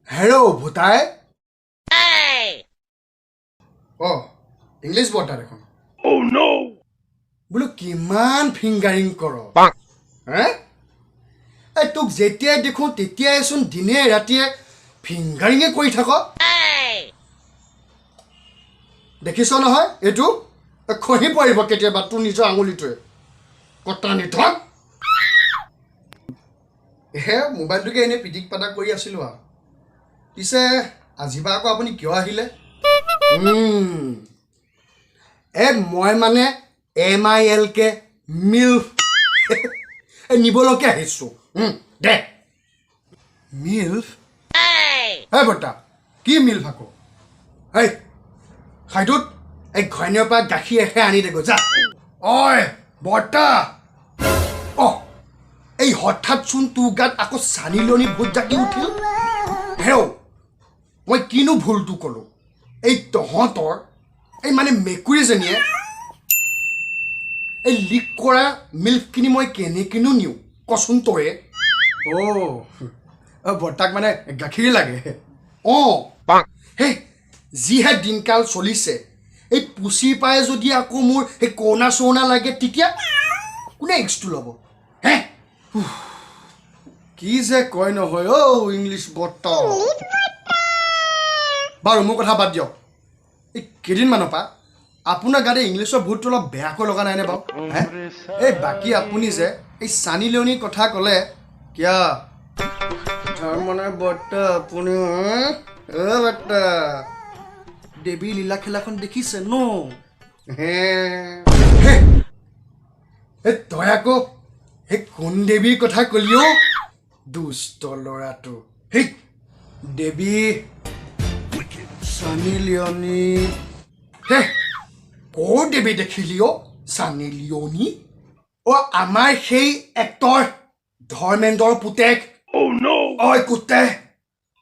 হেৰ' ভূতাই। অঁ, ইংলিছ বৰ্তা দেখোন। বোলো কিমান ফিংগাৰিং কৰ হে? এই তোক যেতিয়াই দেখোঁ তেতিয়াইচোন দিনে ৰাতিয়ে ফিংগাৰিঙে কৰি থাক। দেখিছ নহয়, এইটো এই খহি পৰিব কেতিয়াবা তোৰ নিজৰ আঙুলিটোৱে কটা নিধক। হে, মোবাইলটোকে এনেই পিটিক পাটাক কৰি আছিলোঁ আৰু। পিছে আজি বা আকৌ আপুনি কিয় আহিলে? এই মই মানে MILK milk এই নিবলৈকে আহিছোঁ। দে মিল্ক। হে বৰ্তা, কি মিল্ক আকৌ? এই খাইটোত এই ঘৈণীৰ পৰা গাখীৰ এসে আনি দেগৈ যা। ঐ বৰ্তা, অ এই হঠাৎচোন তোৰ গাত আকৌ চানি লিয়নি ভূত জাগি উঠিল। হেৰৌ, মই কিনো ভুলটো ক'লোঁ? এই তহঁতৰ এই মানে মেকুৰীজনীয়ে এই লিক কৰা মিল্কখিনি মই কেনেকৈনো নিওঁ কচোন তয়ে? অ' বৰ্তাক মানে গাখীৰ লাগে। অঁ, হে যিহে দিনকাল চলিছে, এই পুচি পাই যদি আকৌ মোৰ সেই কৰোণা চৰোণা লাগে তেতিয়া কোনে এক্সটো ল'ব হে? উফ, কি যে কয় নহয় অ' ইংলিছ বৰ্তা। বাৰু মোৰ কথা বাদ দিয়ক, এই কেইদিনমানৰ পৰা আপোনাৰ গাতে ইংলিছৰ ভূতটো অলপ বেয়াকৈ লগা নাইনে বাৰু হে? এই বাকী আপুনি যে এই চানি লিয়নিৰ কথা ক'লে কিয়? তাৰমানে বৰ্তা আপুনি, অ' বৰ্তা, দেৱী লীলা খেলাখন দেখিছে ন? হে হে, এই তই আকৌ সেই কোন দেৱীৰ কথা ক'লি অ'? দুষ্ট ল'ৰাটো। সেই দেৱী চানি লিয়নি। হে, ক'ৰ দেৱী দেখিলি অ' চানি লিয়নি? অ', আমাৰ সেই এক্টৰ ধৰ্মেন্দ্ৰৰ পুতেক। ঐ কুত্তে,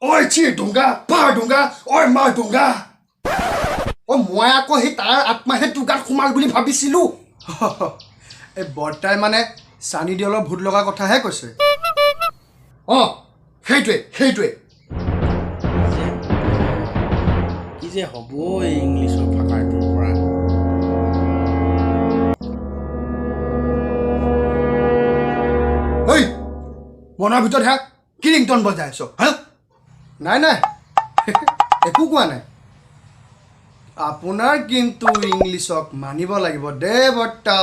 ঐ চিৰ ডুংগা পাৰ ডুংগা, ঐ মাৰ ডুংগা। অ' মই আকৌ সেই তাৰ আত্মাহে তোৰ গাত সোমাল বুলি ভাবিছিলো। এই বৰ্তাই মানে চানি দেওলৰ ভূত লগা কথাহে কৈছে। অঁ, সেইটোৱে সেইটোৱে। কি যে হ'ব এই ইংলিছৰ ভাষাটোৰ পৰা। ঐ, মনৰ ভিতৰত হা কি ৰিংটন বজাই আছ হা? নাই নাই, একো কোৱা নাই। আপোনাৰ কিন্তু ইংলিছক মানিব লাগিব দে বৰ্তা,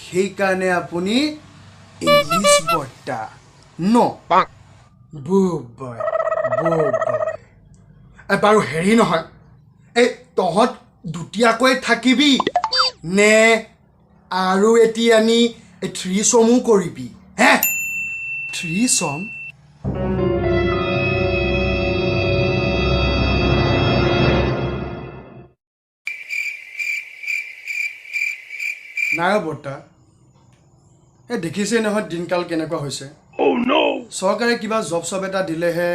সেইকাৰণে আপুনি ইংলিছ বৰ্তা ন? বয় বয়। বাৰু হেৰি নহয়, এই তহঁত দুটীয়াকৈ থাকিবি নে আৰু এটি আনি এই থ্ৰী চমো কৰিবি হে? থ্ৰী চম? নাই অ' বৰ্তা, এই দেখিছেই নহয় দিনকাল কেনেকুৱা হৈছে। চৰকাৰে কিবা জব চব এটা দিলেহে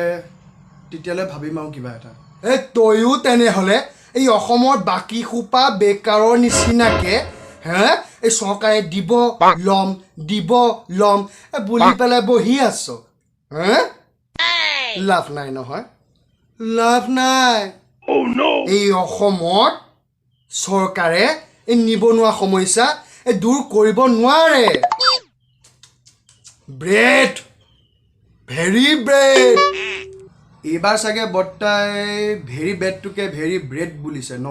তেতিয়ালৈ ভাবিম আৰু কিবা এটা। এই তয়ো তেনেহ'লে এই অসমৰ বাকী সোপা বেকাৰৰ নিচিনাকে হে এই চৰকাৰে দিব ল'ম দিব ল'ম এই বুলি পেলাই বহি আছ হে? লাভ নাই নহয়, লাভ নাই। এই অসমত চৰকাৰে এই নিবনুৱা সমস্যা এই দূৰ কৰিব নোৱাৰে। Bread, very bread. এইবাৰ চাগে বৰ্তাই ভেৰি বেডটোকে ভেৰি ব্ৰেড বুলিছে ন?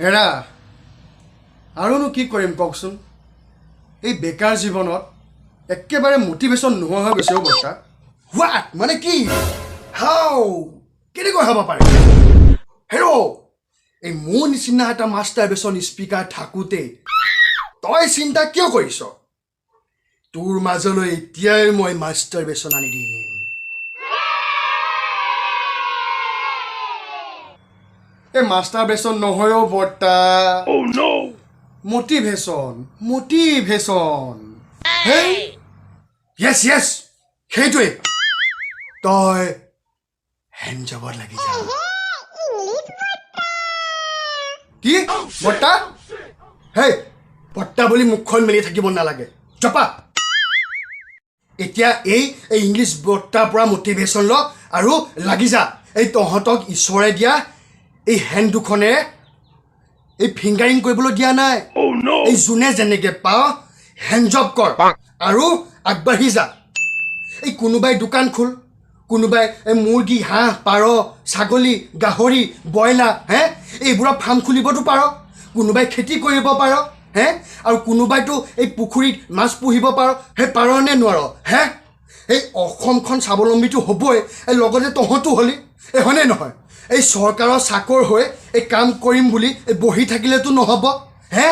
এৰা, আৰুনো কি কৰিম কওকচোন, এই বেকাৰ জীৱনত একেবাৰে মটিভেশ্যন নোহোৱা হৈ গৈছে অ' বৰ্তা। What মানে কি? হাউ কেনেকৈ হ'ব পাৰে? হেৰ', এই মোৰ নিচিনা এটা মাষ্টাৰবেশ্যন স্পীকাৰ থাকোঁতেই তই চিন্তা কিয় কৰিছ? তোৰ মাজলৈ এতিয়াই মই মাষ্টাৰবেশ্যন আনি দিম। এই মাষ্টাৰবেশ্যন নহয় অ' বৰ্তা, মটিভেশ্যন, মটিভেশ্যন। হেই, য়েছ য়েছ, সেইটোৱে, তই হেণ্ড জবত লাগি যা। কি বৰ্তা? হেই, বৰ্তা বুলি মুখখন মেলি থাকিব নালাগে। জপা। এতিয়া এই এই ইংলিছ বৰ্তাৰ পৰা মটিভেশ্যন ল আৰু লাগি যা। এই তহঁতক ঈশ্বৰে দিয়া এই হেণ্ড দুখনেৰে এই ফিংগাৰিং কৰিবলৈ দিয়া নাই। এই যোনে যেনেকে পাৱ হেণ্ড জব কৰ আৰু আগবাঢ়ি যা। এই কোনোবাই দোকান খোল, কোনোবাই এই মুৰ্গী, হাঁহ, পাৰ, ছাগলী, গাহৰি, ব্ৰইলাৰ হে এইবোৰৰ ফাৰ্ম খুলিবতো পাৰ। কোনোবাই খেতি কৰিব পাৰ হে, আৰু কোনোবাইতো এই পুখুৰীত মাছ পুহিব পাৰ। সেই পাৰ নে নোৱাৰ হে? এই অসমখন স্বাৱলম্বীটো হ'বই, এই লগতে তহঁতো হ'লি। এই হয়নে নহয়? এই চৰকাৰৰ চাকৰ হৈ এই কাম কৰিম বুলি এই বহি থাকিলেতো নহ'ব হে।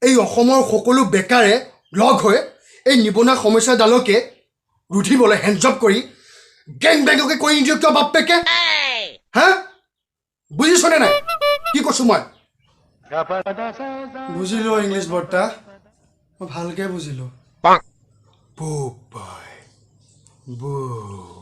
এই অসমৰ সকলো বেকাৰে লগ হৈ এই নিবনুৱা সমস্যাডালকে ৰুধিবলৈ হেণ্ডজব কৰি গেং বেংকে কৰি নিদিয়ক কিয় বাপ্পেকে হা? বুজিছনে নাই কি কৈছোঁ মই? বুজিলোঁ ইংলিছ বৰ্তা, মই ভালকে বুজিলোঁ। বোপাই বৌ।